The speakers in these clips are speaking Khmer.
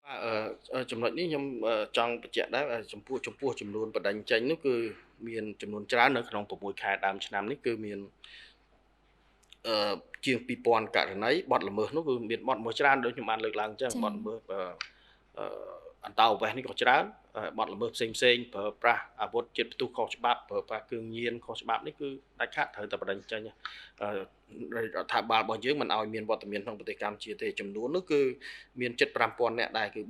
បាទចំណុចនេះខ្ញុំចង់បញ្ជាក់ដែរចំពោះចំនួនបណ្ដេញចេញនោះគឺមានចំនួនច្រើននៅក្នុង6ខែដើមឆ្នាំនេះគឺមានអឺជាង2000ករណីបទល្មើសនោះគឺមានបទល្មើសច្រើនដូចខ្ញុំបានលើកឡើងអញ្ចឹងបទល្មើសអឺអន្តោប្រវេសន៍នេះក៏ច្រើនបទល្មើសផ្សេងផ្សេងប្រើប្រាស់អាវុធជាតិផ្ទុះខុសច្បាប់ប្រើប្រាស់គ្រឿងញៀនខុសច្បាប់នេះគឺដាច់ខាតត្រូវតែបណ្ដេញចេញរដ្ឋាភិបាលរបស់យើងមិនឲ្យមានវត្តមានក្នុងប្រទេសកម្ពុជាទេចំនួននោះគឺមានជិត5000នាក់ដែរគឺ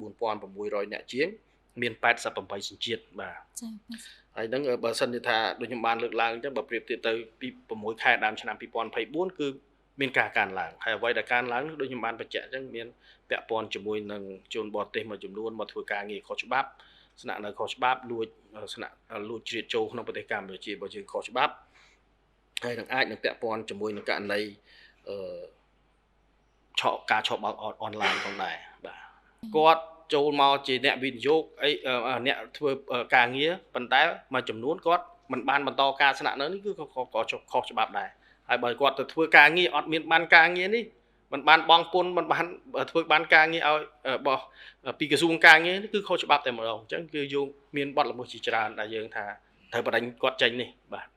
4600នាក់ជាងមាន88សញ្ជាតិបាទ ចា៎ ហើយហ្នឹងបើសិនជាថាដូចខ្ញុំបានលើកឡើងអញ្ចឹងបើប្រៀបធៀបទៅពី6ខែដើមឆ្នាំ2024គឺមានការកើនឡើងហើយអ្វីដែលកើនឡើងនោះដូចខ្ញុំបានបញ្ជាក់អញ្ចឹងមានពាក់ព័ន្ធជាមួយនឹងជនបរទេសមួយចំនួនមកធ្វើការងារខុសច្បាប់ស្នាក់នៅខុសច្បាប់លួចស្នាក់លួចជ្រៀតចូលក្នុងប្រទេសកម្ពុជារបស់យើងខុសច្បាប់ហើយនឹងអាចនឹងពាក់ព័ន្ធជាមួយនឹងករណីអឺឆក់ការឆក់បោកអនឡាញផងដែរបាទគាត់ចូលមកជាអ្នកវិនិយោគអីអ្នកធ្វើការងារប៉ុន្តែមួយចំនួនគាត់មិនបានបន្តការស្នាក់នៅនេះគឺក៏ខុសច្បាប់ដែរហើយបើគាត់ទៅធ្វើការងារអត់មានបានការងារនេះមិនបានបង់ពន្ធមិនបានធ្វើបានការងារឲ្យបោះពីក្រសួងការងារនេះគឺខុសច្បាប់តែម្ដងអញ្ចឹងគឺយើងមានបទល្មើសជាច្រើនដែលយើងថាត្រូវបណ្ដេញគាត់ចេញនេះបាទ។